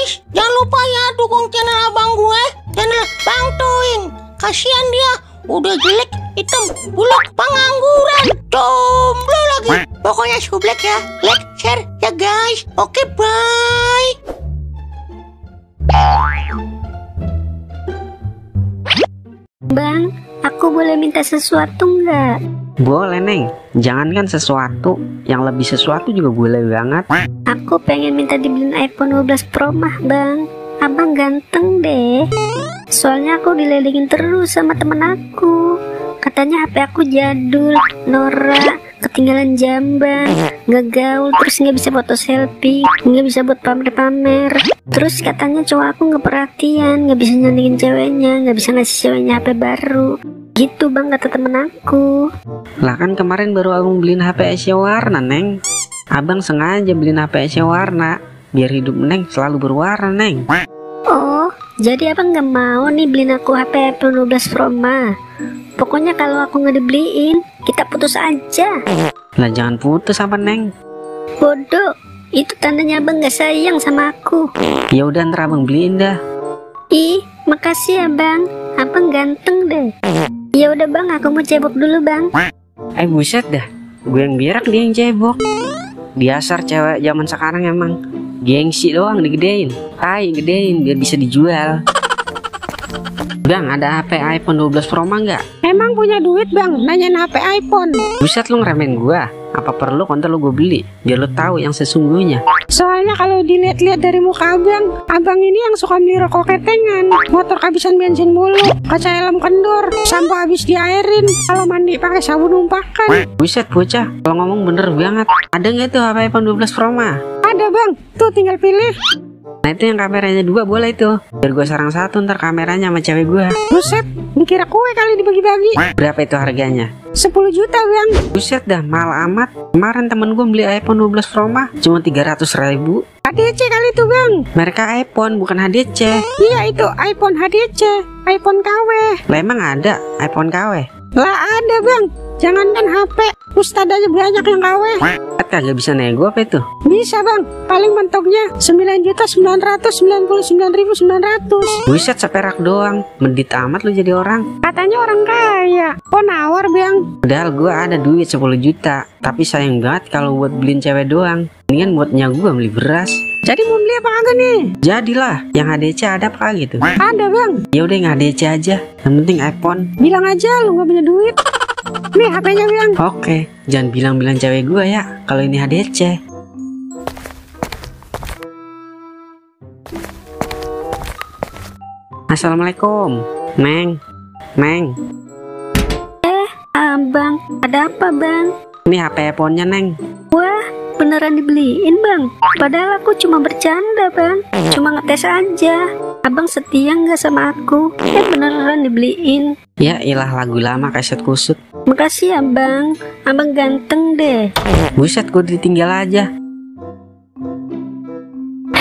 guys, jangan lupa ya dukung channel abang gue, channel Bang Toing. Kasihan dia, udah jelek, hitam, buluk, pengangguran, jomblo lagi. Pokoknya sublek ya, like, share ya guys. Oke, bye. Bang, aku boleh minta sesuatu nggak? Boleh Neng, jangankan sesuatu, yang lebih sesuatu juga boleh banget. Aku pengen minta dibeliin iPhone 12 Pro mah bang. Abang ganteng deh. Soalnya aku dililingin terus sama temen aku. Katanya HP aku jadul, norak, ketinggalan jamban, ngegaul, terus nggak bisa foto selfie, nggak bisa buat pamer-pamer. Terus katanya cowok aku nggak perhatian, nggak bisa nyanyiin ceweknya, nggak bisa ngasih ceweknya HP baru. Gitu bang kata temen aku. Lah kan kemarin baru abang beliin HP Asia warna Neng. Abang sengaja beliin HP Asia warna biar hidup Neng selalu berwarna Neng. Oh, jadi abang nggak mau nih beliin aku HP iPhone 12 Pro mah. Pokoknya kalau aku nggak dibeliin, kita putus aja. Lah jangan putus apa Neng? Bodoh, itu tandanya abang nggak sayang sama aku. Ya udah ntar abang beliin dah. Ih, makasih ya bang, abang ganteng deh. Ya udah bang, aku mau cebok dulu bang. Buset dah, gue yang berak dia yang cebok. Biasar cewek zaman sekarang emang gengsi doang digedein. Gedein biar bisa dijual. Bang, ada HP iPhone 12 Pro mah nggak? Emang punya duit bang, nanyain HP iPhone. Buset lu ngeremehin gua. Apa perlu konten lu gue beli biar lu tahu yang sesungguhnya. Soalnya kalau dilihat-lihat dari muka abang ini yang suka beli rokok ketengan, motor kehabisan bensin mulu, kaca helm kendor, sampo habis diairin, kalau mandi pakai sabun numpakan. Buset bocah, kalau ngomong bener banget. Ada nggak tuh HP iPhone 12 Pro mah? Ada bang, tuh tinggal pilih. Nah itu yang kameranya 2 boleh tuh. Biar gue sarang satu ntar kameranya sama cewek gue. Buset, dikira kue kali dibagi-bagi. Berapa itu harganya? 10 juta bang. Buset dah, mahal amat. Kemarin temen gue beli iPhone 12 Pro mah cuma 300.000. HDC kali itu bang. Mereka iPhone bukan HDC. Iya itu iPhone HDC, iPhone KW. Lah emang ada iPhone KW? Lah ada bang, jangankan HP, Ustad aja banyak yang KW. Kagak bisa nego apa itu? Bisa bang, paling mentoknya 9.999.900. Buset seperak doang, mendit amat lu jadi orang. Katanya orang kaya, kok nawar bang? Padahal gue ada duit 10 juta, tapi sayang banget kalau buat beliin cewek doang. Mendingan buatnya gue beli beras. Jadi mau beli apa kagak nih? Jadilah, yang HDC ada apa gitu? Ada bang. Ya udah yang HDC aja, yang penting iPhone. Bilang aja lu gak punya duit. Nih HP-nya bang. Oke, jangan bilang-bilang cewek gue ya kalau ini HDC. Assalamualaikum, Neng. Abang, ada apa bang? Ini HP iPhone-nya Neng. Wah, beneran dibeliin bang? Padahal aku cuma bercanda bang, cuma ngetes aja. Abang setia nggak sama aku? Beneran dibeliin. Ya ilah, lagu lama kaset kusut. Makasih ya bang, abang ganteng deh. Buset, gue ditinggal aja.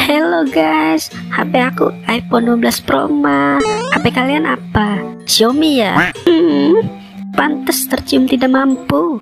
Hello guys, HP aku iPhone 12 Pro mah. HP kalian apa? Xiaomi ya? Pantes tercium tidak mampu.